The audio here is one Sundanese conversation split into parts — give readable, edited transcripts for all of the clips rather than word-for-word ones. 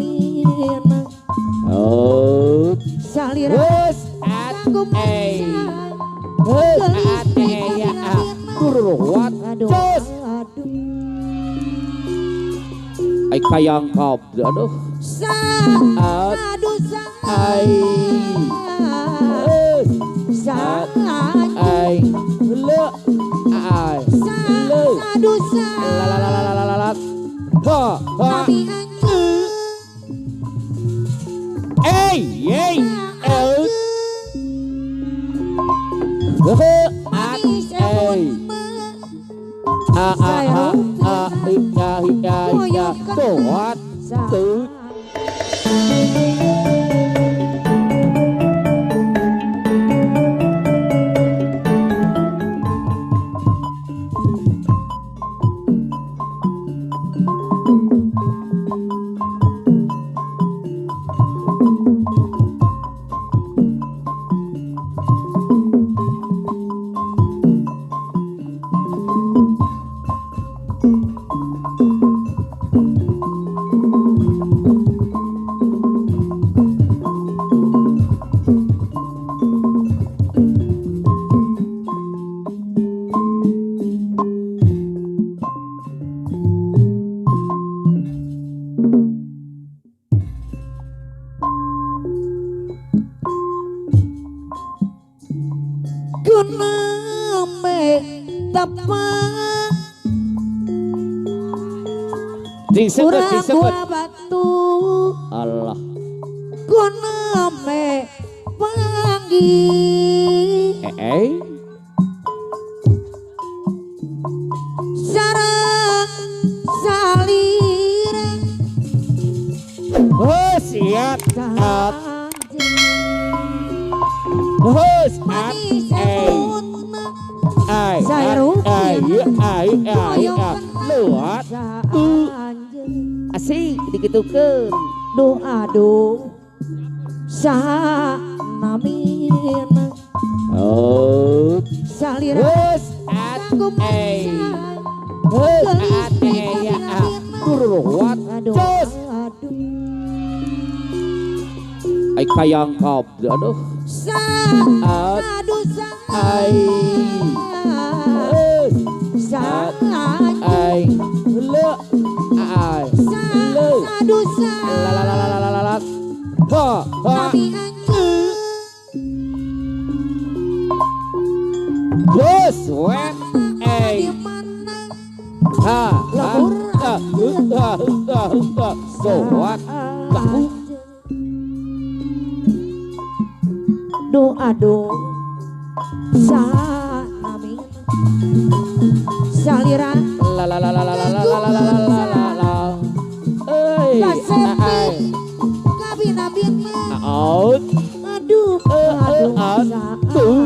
namina. Oh. Salira Hus at eh. Hus at eh ya a. Turun cus. Ai kayang kop aduh. Sa aduh sa ai. Hus sa ai. Le ai. Le aduh sa. La la la la la la. Ha ha. Ey ey el. He at ey. A a a a i a i a i a. Tuat tu. Disebut, disebut. Batu. Allah. Guname panggi. Eh. Sarang salira. Oh siap. At. Hus at. Eh. Ai. Ai. Ai. Ai. Luat. Asik dikitukeun. Duh aduh saha namina. Oh. Salira hus at eh. Hus at eh ya a. Turun cus. Ai kayang kop aduh. Sa aduh sa ai. Hus sa ai. Le ai. Le aduh sa la la la la la la la. Ha ha. Bos wet eh. Ha ha ha ha ha ha. Soat bahu. Duh aduh sa namina salira la la la la la la la la la la la la. Euy. Ai. Kabina-bina. Out. Aduh aduh.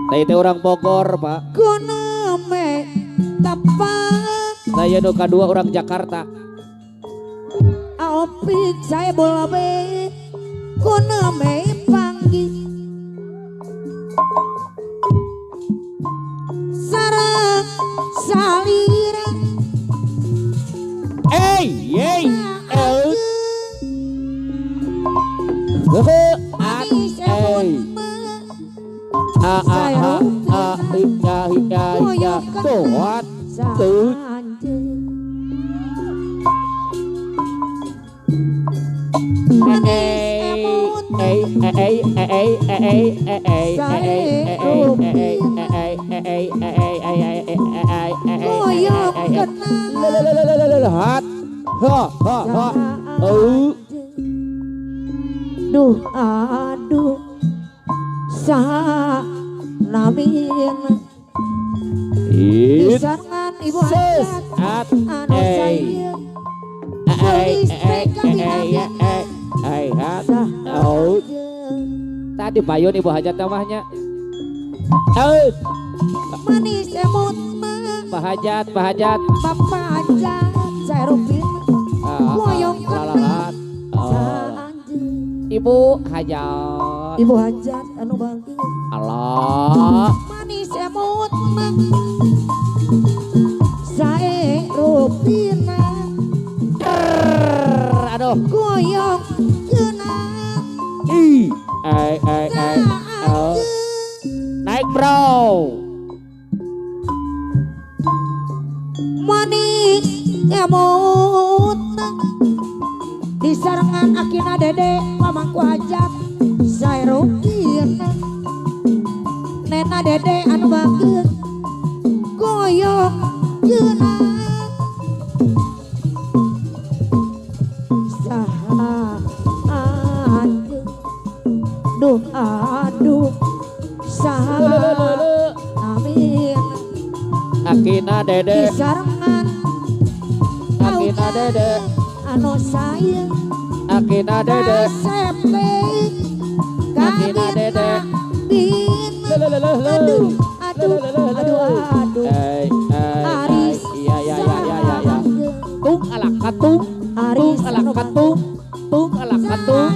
Teh teh orang Bogor, Pak. Guname tapak. Saya nu kadua orang Jakarta. Aopik saya bola be. Guname panggi. Sarang salira. Ey ey el. He at ey. A a a a i a i a i a. Tuat tu. Eh eh eh eh eh eh eh eh eh eh eh eh hat ha ha ha. Oh. Duh aduh saha namina. Disarangan ibu hajat anu saya. Eh eh eh eh eh hat. Oh. Tadi payun ibu hajat tamahnya. Out. Manis emut mah. Pak Hajat, Pak Hajat. Bapak Hajat, saya rupin. Moyong kelalat. Ibu Hajat. Ibu Hajat anu bangki. Allah. Manis emut mah. Sae rupina. Aduh goyong kena I ai ai ai naik bro manis emot di sarengan akina dede pamangku hajat saerukin nena dede anu bageut goyong kena saha anjeun duh aduh saha amin akina dede di sarengan akina dede anu sayang akina dede kasep akina dede aduh aduh aduh aduh aris iya iya iya iya iya tung ala katung aris tung ala katung tung ala katung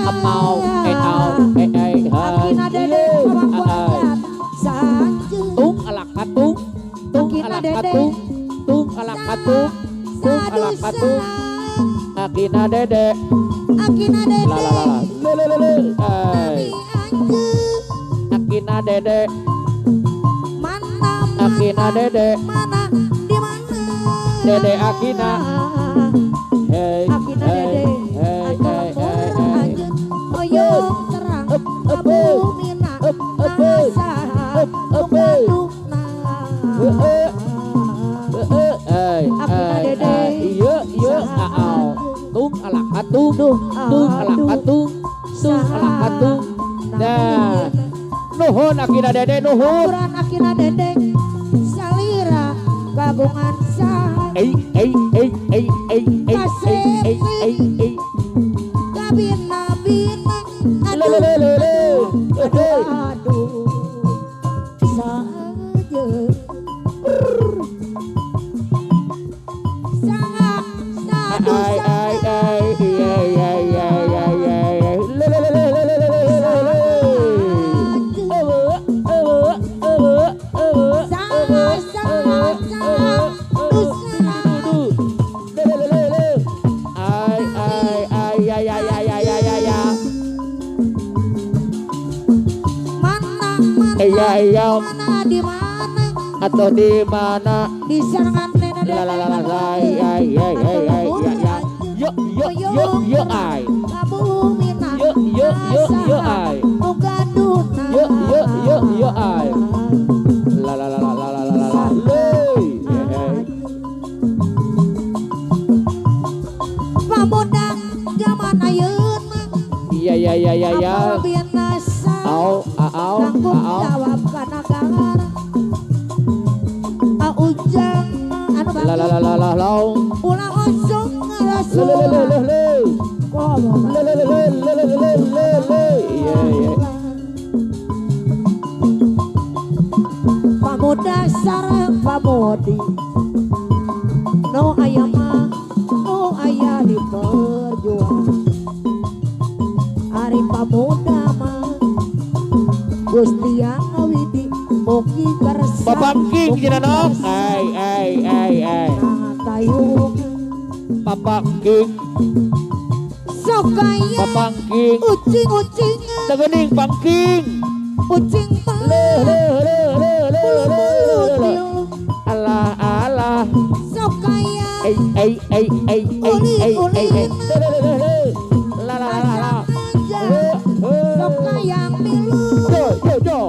amau au eh akina dede tung ala katung tung ala katung tung ala katung tung ala katung akina dede akina dede la la la le le le akina dede mana akina dede mana di mana dede akina hey akina dede hey hey hey oyong terang bumina asa akina dede iya iya tung ala katung tung ala katung tung ala katung nah nuhun akina dede nuhun aturan akina dede salira kagungan saha ei ei ei ei ei ei ei ei ei kabina bina aduh aduh aduh saja sangat sadu ai ai ai ai ai ai ai ai le le le le le le le le ai ai ai ai ai ai ai ai ai mana mana mana di mana atau di mana di sarangan nena la la la la ai ai ai ai ai yo yo yo yo ai yo yo yo yo ai yo yo yo yo ai la la la la la la la la pamuda zaman ayeuna iya iya iya iya iya au au tanggung jawab kana kalar ujang anu la la la la la la ulah osong le le le le le le le le le le le le le iya iya pamuda sareng pamudi no aya mah no aya diperjuang ari pamuda mah Gusti yang ngawidi mugi kersa papangking cenah ai ai ai ai tayung papangking sok aya papangking ucing-ucingan tegening pangking ucing le le le le le le alah alah sok aya ei ei ei ei ei ei ei ei le le le le la la la la sok hayang milu yo yo yo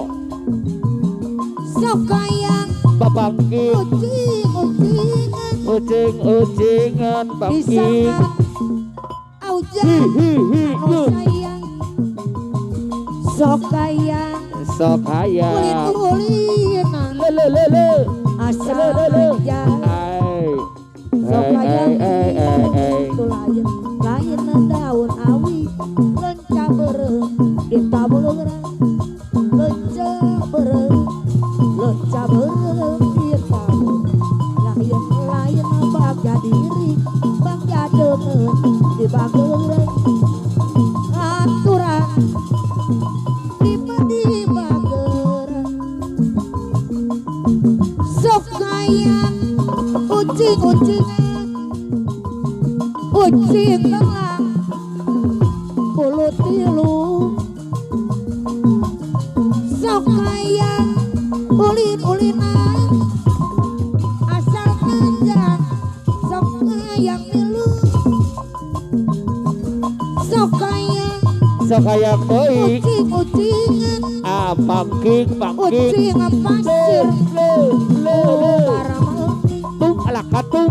sok hayang papangking ucing-ucingan ucing-ucingan pangking aujang anu sayang sok hayang sok hayang ulin-ulinan le le le le asa aja ai sok hayang ai ai ai lain lain daun awi lenca beureum ditaburan lenca beureum lenca beureum ditabur lain lain bagja diri bagja deungeun dibageureuh aturan dibageureuh sok hayang ucing-ucingan Ucing telang bulu tilu sok hayang ulin-ulinan asal ngenjang sok hayang milu sok hayang Sok hayang deui. Ucing-ucingan Ah, pangking pangking. Ucing pasir Le le le. Paramelking Tung ala katung,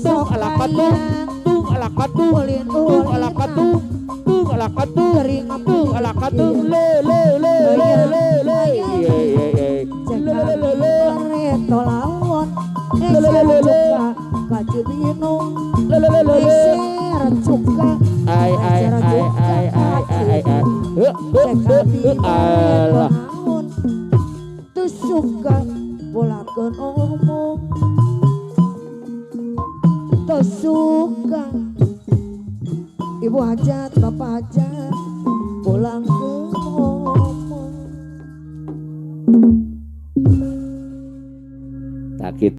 tung ala katung, tung ala katung, tung ala katung, tung ala katung, tung ala katung, le le le le le le. Ye ye ye. Le le le le. Reto lawon Le, le, le, le, le. Kacibinung Le le le le le. Eser cuka Ai ai ai ai ai ai ai. He he he he. Alah. Teu suka bolakeun omong teu suka ibu hajat bapak hajat pulangkeun omong. Tak gitu.